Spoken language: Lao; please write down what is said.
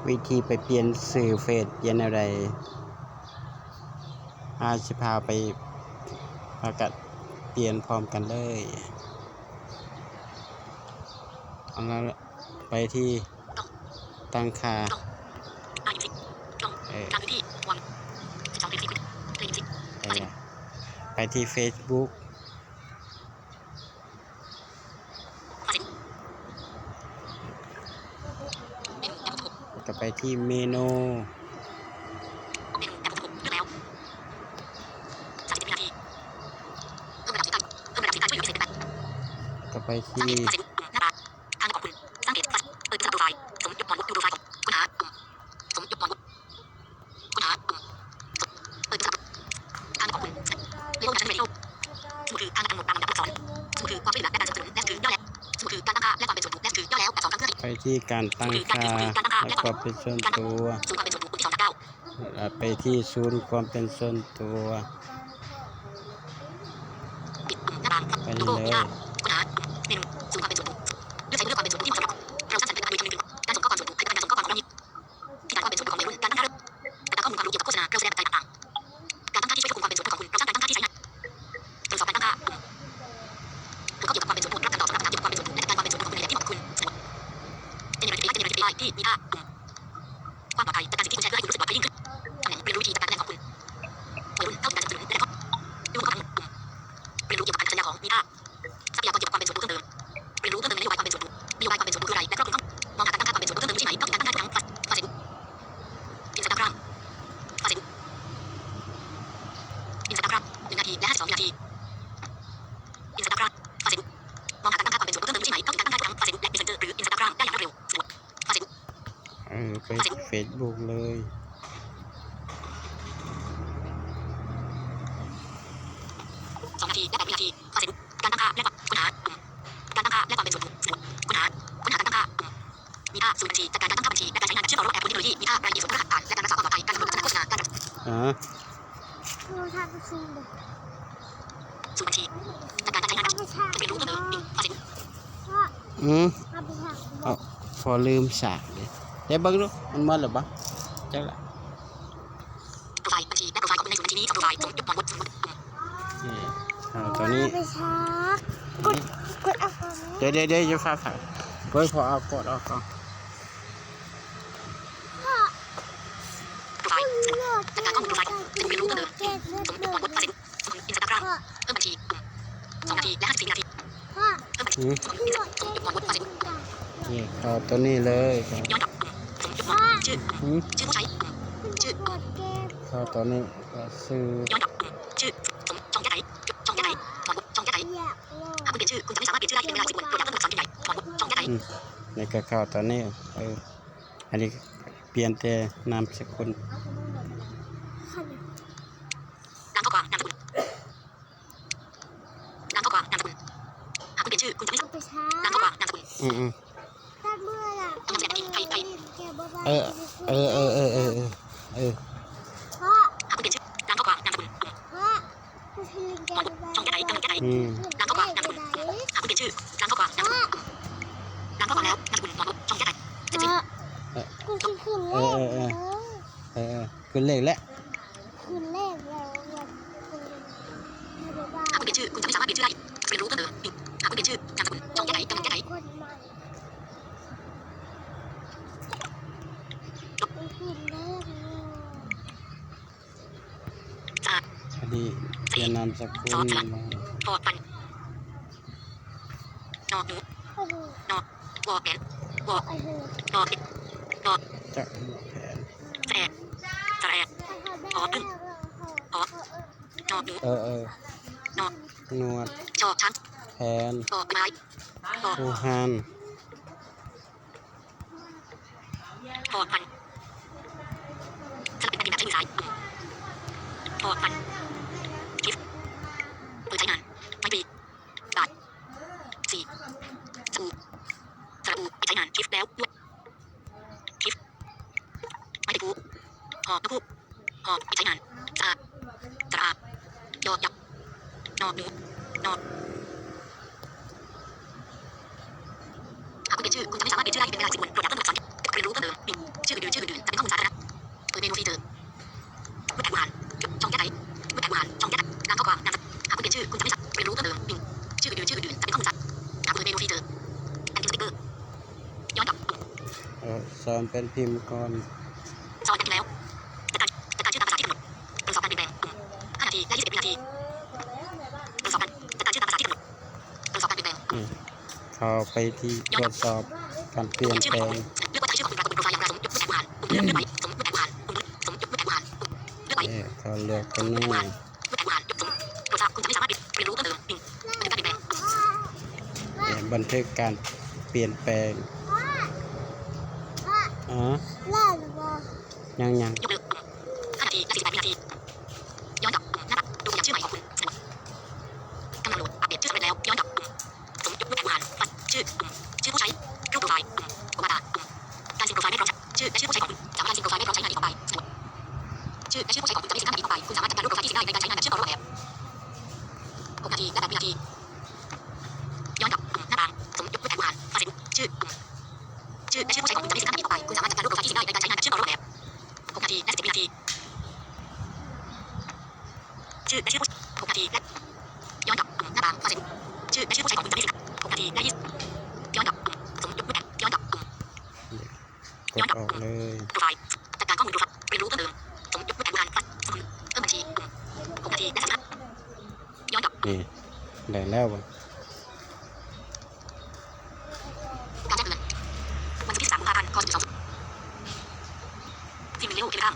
ວິທີໄປປ່ຽນຊື່ເຟສປ່ຽນແນວໃດ? ອາ ຊິພາໄປ ພາກັນປ່ຽນພ້ອມກັນເລີຍ. ເອົາລະ ໄປທີ່ຕັ້ງຄ່າ ເອີ ເອີ ໄປທີ່ເຟສບຸກ ກໍໄປທີ່ເມນູ ກໍໄປທີ່ ໄປທີ່ການຕັ້ງຄ່າ ແລະ ຄວາມເປັນສ່ວນຕົວ ແລະ ໄປທີ່ສູນຄວາມເປັນສ່ວນຕົວ ໄປນີ້ເລີຍ. ຄວາມປອດໄພ ຈັດການສິດທິຜູ້ແຊກເພື່ອໃຫ້ຄຸນຮູ້ສຶກປອດໄພຍິ່ງຂຶ້ນ. ຕຳແໜ່ງ ຮຽນຮູ້ວິທີຈັດການແລກຂໍ້ມູນ ຂໍ້ມູນເຂົ້າເຖິງການສຶກສະເໜີ ແລະ ຂໍ້ມູນ ຢູ່ຮ່ວມກັບຂໍ້ມູນ ຂໍ້ມູນ ເລື່ອງຮູ້ຂໍ້ມູນ ສະຊັບພະຍາກອນກ່ຽວກັບຄວາມເປັນສ່ວນຕົວເພີ່ມເຕີມ ຮຽນຮູ້ເພີ່ມເຕີມໃນນະໂຍບາຍຄວາມເປັນສ່ວນຕົວ ນະໂຍບາຍຄວາມເປັນສ່ວນຕົວຄືອະໄລ ແລະ ການເຂົ້າເຖິງ ມອງຫາການຕັ້ງຄ່າຄວາມເປັນສ່ວນຕົວເພີ່ມເຕີມຄືທີ່ໃດ ກໍຄືການຕັ້ງຄ່າທາງ Facebook Instagram Facebook Instagram ໜຶ່ງນາທີ ແລະ ຫ້າສິບສອງວິນາທີ. Instagram Facebook ມອງຫາການຕັ້ງຄ່າຄວາມເປັນສ່ວນຕົວເພີ່ມເຕີມຄືທີ່ໃດ ກໍຄືການຕັ້ງຄ່າທາງ Facebook ແລະ Messenger ຫຼື Instagram ໄດ້ຢ່າງລວດເລັວ. Facebook ເອີ ໄປເຟສບຸກເລີຍ. ສອງນາທີ ແລະ ແປດວິນາທີ. Facebook ການຕັ້ງຄ່າ ແລະ ຄົ້ນຫາ ການຕັ້ງຄ່າ ແລະ ຄວາມເປັນສ່ວນຕົວ Facebook ຄົ້ນຫາ ຄົ້ນຫາການຕັ້ງຄ່າ ມີຄ່າ ສູນບັນຊີ ຈັດການການຕັ້ງຄ່າບັນຊີ ແລະ ການໃຊ້ງານແບບເຊື່ອມຕໍ່ລະບົບແອັບ ເທັກໂນໂລຢີ ມີຄ່າ ລາຍລະອຽດສ່ວນຕົວ ລະຫັດຜ່ານ ແລະ ການຮັກສາຄວາມປອດໄພ ການກຳນົດໂຄສະນາ ໂຄສະນາ ໂຄສະນາໂຄສະນາ ໂຄສະນາ ໂຄສະນາ ສູນບັນຊີ ຈັດການການໃຊ້ງານແບບ ຮຽນຮູ້ເພີ່ມເຕີມ ອືມ ເອົາ ພໍລືມສາກເດ້ ໄດ້ເບິ່ງດູ ມັນໝົດແລ້ວບໍ່? ຈັກລະ ໂປຣໄຟລ໌ບັນຊີ ແລະ ໂປຣໄຟລ໌ຂອງຄຸນໃນສູນບັນຊີນີ້ ສອງໂປຣໄຟລ໌ ສົມມຸດ ບອນບົດ ສົມມຸດ ນີ້ ເອົາຕົວນີ້ ໄປຊັກ ກົດ ກົດເອົາຕົວນີ້ ເດ ເດ ເດ ຢ່າຟ້າວ ເບິ່ງ ຂໍເອົາ ກົດອອກກ່ອນ. ໂປຣໄຟລ໌ ຈັດການຂໍ້ມູນໂປຣໄຟລ໌ ຈະຖືກຮຽນຮູ້ເພີ່ມເຕີມ ສົມມຸດ ບອນບົດ ເປີເຊັນ Instagram ເພີ່ມບັນຊີ ສອງນາທີ ແລະ ຫ້າສິບສີ່ວິນາທີ. ເພີ່ມບັນຊີ ສົມມຸດ ບອນບົດ ເປີເຊັນ ນີ້ ເຂົ້າຕົວນີ້ເລີຍ ຍ້ອນກັບ ສົມມຸດ ບອນບົດ ຊື່ ຊື່ຜູ້ໃຊ້ ຊື່ ເຂົ້າຕົວນີ້ ກໍຊື່ ຍ້ອນກັບ ຊື່ ສົມ ຊ່ອງແກ້ໄຂ ຊ່ອງແກ້ໄຂ ບອນບົດ ຊ່ອງແກ້ໄຂ. ຫາກຄຸນປ່ຽນຊື່ ຄຸນຈະໄມ່ສາມາດປ່ຽນຊື່ໄດ້ ເປັນເວລາສິບວັນ ໂດຍຈະຕ້ອງເລືອກສາມສ່ວນໃຫຍ່ ບອນບົດ ຊ່ອງແກ້ໄຂ. ອືມ ນີ້ກໍເຂົ້າຕົວນີ້ ເອີ ອັນນີ້ປ່ຽນແຕ່ນາມສະກຸນ. ລ້າງຂໍ້ຄວາມ ນາມສະກຸນ ລ້າງຂໍ້ຄວາມ ນາມສະກຸນ ຫາກຄຸນປ່ຽນຊື່ ຄຸນຈະໄມ່ ລ້າງຂໍ້ຄວາມ ນາມສະກຸນ ອືມໆ ຕ້ອງໃຊ້ນາທີ ໄພ ໄພ ເອີ ເອີ ເອີ ເອີ ເອີ ເອີ ຫາກຄຸນປ່ຽນຊື່ ລ້າງຂໍ້ຄວາມ ນາມສະກຸນ ອືມ ບອນບົດ ຊ່ອງແກ້ໄຂ ກຳລັງແກ້ໄຂ ອືມ ລ້າງຂໍ້ຄວາມ ນາມສະກຸນ ຫາກຄຸນປ່ຽນຊື່ ລ້າງຂໍ້ຄວາມ ນາມສະກຸນ ອືມ ລ້າງຂໍ້ຄວາມແລ້ວ ນາມສະກຸນ ບອນບົດ ຊ່ອງແກ້ໄຂ ເຈັດສິບ ເອີ ເອີ ເອີ ເອີ ຂຶ້ນເລກແລ້ວ ຂຶ້ນເລກແລ້ວ ຫາກຄຸນປ່ຽນຊື່ ຄຸນຈະໄມ່ສາມາດປ່ຽນຊື່ໄດ້ ຮຽນຮູ້ເພີ່ມເຕີມ ຫາກຄຸນປ່ຽນຊື່ ນາມສະກຸນ ຊ່ອງແກ້ໄຂ ກຳລັງແກ້ໄຂ ສະອາດ ອັນນີ້ປ່ຽນນາມສະກຸນ ສອດ ສອດ ພັນ ນອ ໜູ ນອ ວໍ ແຜນ ວໍ ນອ ເປັດ ນອ ຈະ ແຜນ ສະແອ ສະແອ ຫໍ ປຶ້ງ ຫໍ ນອ ໜູ ເອີ ເອີ ນອ ໜວດ ຊອ ຊ້າງ ແຜນ ຊອ ໃບໄມ້ ຊອ ຫູຮານ ພໍພັນ ສະຫຼະ ເປັນການພິມແບບໃຊ້ມືຊ້າຍ ພໍພັນ ກິບ ເປີດໃຊ້ງານ ໄມ້ຕີ ບາດ ສີ ສະອູ ສະຫຼະອູ ປິດໃຊ້ງານ ກິບ ແລ້ວ ດ້ວຍ ກິບ ໄມ້ຕີພູ ຫໍ ນົກ ຫູກ ຫໍ ປິດໃຊ້ງານ ສະອາດ ສະອາດ ຢໍ ຢາ ໜໍ ໜູ ໜໍ ຫາກຄຸນປ່ຽນຊື່ ຄຸນຈະໄມ່ສາມາດປ່ຽນຊື່ໄດ້ ເປັນເວລາສິບວັນ ໂດຍຈະຕ້ອງເລືອກສາມ ຮຽນຮູ້ເພີ່ມເຕີມ ໜຶ່ງ ຊື່ອື່ນໆ ຊື່ ເມນູຟີເຈີ ຮູບແບບຄູຫານ ຊ່ອງແກ້ໄຂ ຮູບແບບຄູຫານ ຊ່ອງແກ້ໄຂ ຮ່າງຂໍ້ຄວາມ ນາມສະກຸນ ຫາກຄຸນປ່ຽນຊື່ ຄຸນຈະໄມ່ສາມາດຮຽນຮູ້ເພີ່ມເຕີມ ອີງ ຊື່ອື່ນໆ ຈະເປັນຂໍ້ມູນສາ ຫາກເປີດເມນູຟີເຈີ ແອັດເປັນສະຕິກເກີ ຍ້ອນກັບ ເອີ ສອນແປນພິມກ່ອນ ສອນແປນພິມແລ້ວ ຈັດການ ຈັດການຊື່ຕາມພາສາທີ່ກຳນົດ ການສອບການປ່ຽນແປງ ຫ້ານາທີ ແລະ ຊາວເອັດວິນາທີ ການສອບການ ຈັດການຊື່ຕາມພາສາທີ່ກຳນົດ ການສອບການປ່ຽນແປງ ອືມ ເຂົ້າໄປທີ່ກວດສອບການປ່ຽນແປງ ເລືອກວ່າຈະໃຫ້ຊື່ຂອງຄຸນປາກົດບົນໂປຣໄຟຢ່າງລະສົມ ຍົກຮູບແບບຄູຫານ ປຸ່ມເລືອກ ເລືອກໄວ້ ສົມ ຍົກຮູບແບບຄູຫານ ປຸ່ມ ສົມ ຍົກຮູບແບບຄູຫານ ປຸ່ມ ເລືອກໄວ້ ເອີ ເຂົາເລືອກຕົວນີ້ ເລືອກແບບຄູຫານ ຍົກສົມ ຕົວສາ ຄຸນຈະໄມ່ສາມາດຮຽນຮູ້ເພີ່ມເຕີມ ອີງ ບັນທຶກການປ່ຽນແປງ ເອີ ບັນທຶກການປ່ຽນແປງ ອໍ ຍັງໆ ຍົກເລີກ ຫ້ານາທີ ແລະ ສີ່ສິບແປດວິນາທີ ຍ້ອນກັບ ໜ້າຕ່າງ ຕົວຢ່າງຊື່ໃໝ່ຂອງຄຸນ ສະດວກ ກຳລັງໂຫຼດ ອັບເດດຊື່ສຳເລັດແລ້ວ ຍ້ອນກັບ ສົມ ຍົກຮູບແບບຄູຫານ ປັດ ຊື່ ຊື່ຜູ້ໃຊ້ ຮູບໂປຣໄຟ ຂໍ້ຄວາມ ການຊິງໂປຣໄຟໄປພ້ອມ ຊື່ ແລະ ຊື່ຜູ້ໃຊ້ຂອງຄຸນ ສາມາດຊິງໂປຣໄຟໄປພ້ອມໃຊ້ງານອີກຕໍ່ໄປ ສະດວກ ຊື່ ແລະ ຊື່ຜູ້ໃຊ້ຂອງຄຸນຈະໄດ້ຊິງໜ້າຕ່າງອີກຕໍ່ໄປ ຄຸນສາມາດຈັດການຮູບໂປຣໄຟທີ່ຊິງໄດ້ໃນການໃຊ້ງານແບບຊື່ຕໍ່ໂລກໄດ້ແລ້ວ ຫົກນາທີ ແລະ ແປດວິນາທີ ຍ້ອນກັບ ໜ້າຕ່າງ ສົມ ຍົກຮູບແບບຄູຫານ ເຟສບຸກ ຊື່ ຊື່ ແລະ ຊື່ຜູ້ໃຊ້ຂອງຄຸນຈະໄດ້ຊິງໜ້າຕ່າງອີກຕໍ່ໄປ ຄຸນສາມາດຈັດການຮູບໂປຣໄຟທີ່ຊິງໄດ້ໃນການໃຊ້ງານແບບຊື່ຕໍ່ໂລກໄດ້ແລ້ວ ຫົກນາທີ ແລະ ສິບເອັດວິນາທີ ຊື່ ແລະ ຊື່ຜູ້ ຫົກນາທີ ແລະ ຍ້ອນກັບ ໜ້າຕ່າງ ເຟສບຸກ ຊື່ ແລະ ຊື່ຜູ້ໃຊ້ຂອງຄຸນຈະໄດ້ຊິງ ຫົກນາທີ ແລະ ຢ້ອນກັບ ສົມ ຍົກຮູບແບບ ຍ້ອນກັບ ກດອອກເລີຍ ໂປຣໄຟ ຈັດການຂໍ້ມູນໂປຣໄຟ ຮຽນຮູ້ເພີ່ມເຕີມ ສົມ ຍົກຮູບແບບຄູຫານ ເພີ່ມບັນຊີ ຫົກນາທີ ແລະ ສາມສິບ ຍ້ອນກັບ ນີ້ ໄດ້ແລ້ວບໍ່ ການແຈ້ງເຕືອນ ວັນທີສິບສາມ ກຸມພາພັນ ຄ.ສອງພັນຊາວ ທີມເມວເຄມີຄາມ